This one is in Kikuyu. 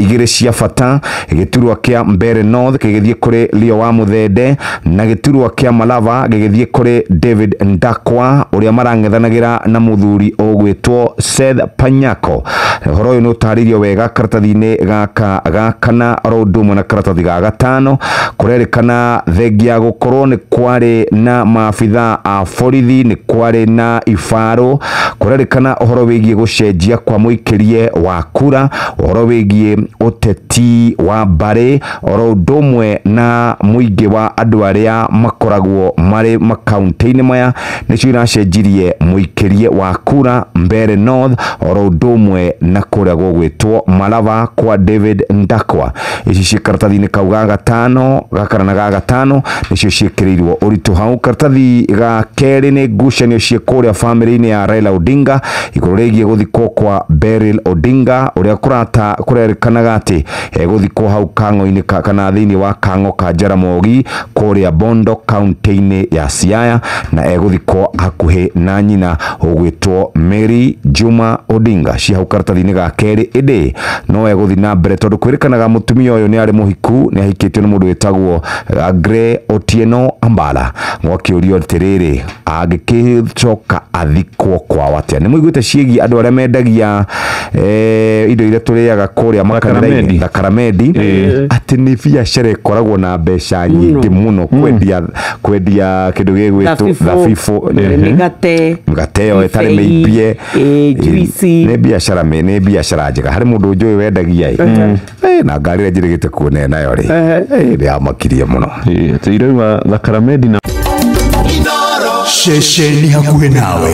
Igĩrĩ cia bata, gĩturwa kĩa Mbeere North gĩgĩthiĩ kũrĩ Leo wa Mũthende na gĩturwa kĩa Malava gĩgĩthiĩ kũrĩ David Ndakwa ũrĩa marang'ethanagĩra na mũthuri ũgwĩtwo Seth Panyako. Ũhoro ũyũ nĩ ũtarĩirio wega karatathi-inĩ gaka ga kana oro ũndũ ũmwe na karatathi ga gatano. Kũrerĩkana thengia gũkorwo nĩ kwarĩ na maabitha a borithi, nĩ kwarĩ na ibarũ, kũrerĩkana ũhoro wĩgiĩ gũcenjia kwa mũikĩrie wa kura, ũhoro wĩgiĩ ũteti wa mbarĩ oro ũndũ ũmwe na mũingĩ wa andũ arĩa makoragwo marĩ makaunti-inĩ maya nĩcio iracenjirie mũikĩrie wa kura Mbeere North oro ũndũ ũmwe na kũrĩa gũgwĩtwo Malava kwa David Ndakwa. Ici ciĩ karatathi-inĩ kau ga gatano, ga kana na ga gatano nĩcio ciĩkĩrĩirwo ũritũ hau. Karatathi ga kerĩ nĩ ngucanio ciĩ kũrĩa bamĩrĩ-inĩ ya Raila Odinga igũrũ rĩgiĩ gũthikwo kwa Beryl Odinga ũrĩa kũrata kũrerĩkanaga atĩ egũthikwo hau kang'o-inĩ kana thĩinĩ wa kang'o ka Jaramogi kũrĩa Bondo kaunti-inĩ ya Siaya, na egũthikwo hakuhĩ na nyina ũgwĩtwo Mary Juma Odinga. Ci hau karatathi-inĩ ga kerĩ, ĩndĩ no egũthiĩ na mbere tondũ kwĩrĩkanaga mũtumia ũyũ nĩ arĩ mũhiku, nĩ ahikĩtio nĩ mũndũ wĩtagwo Gray Otieno Ambala. Gwakĩũrio atĩrĩrĩ, angĩgĩcoka athikwo kwao atĩa? Nĩ mũiguĩte ciĩgiĩ andũ arĩa mendagia indo iria tũrĩaga kũrĩa makanitha-inĩ, thakaramedi, atĩ nĩ biacara ĩkoragwo na mbeca nyingĩ mũno kwendia kĩndũ gĩgwĩtwo thabibũ, mĩgate, mĩgate ĩyo ĩtarĩ mĩimbie, juice. Nĩ biacara njega. Harĩ mũndũ njũĩ wendagia ĩ na ngari ĩrĩa njĩrĩgĩte kuona nayo rĩ, nĩ yamakirie mũno. Atĩ irauma thakaramedi na Ceceni hakuhĩ nawe.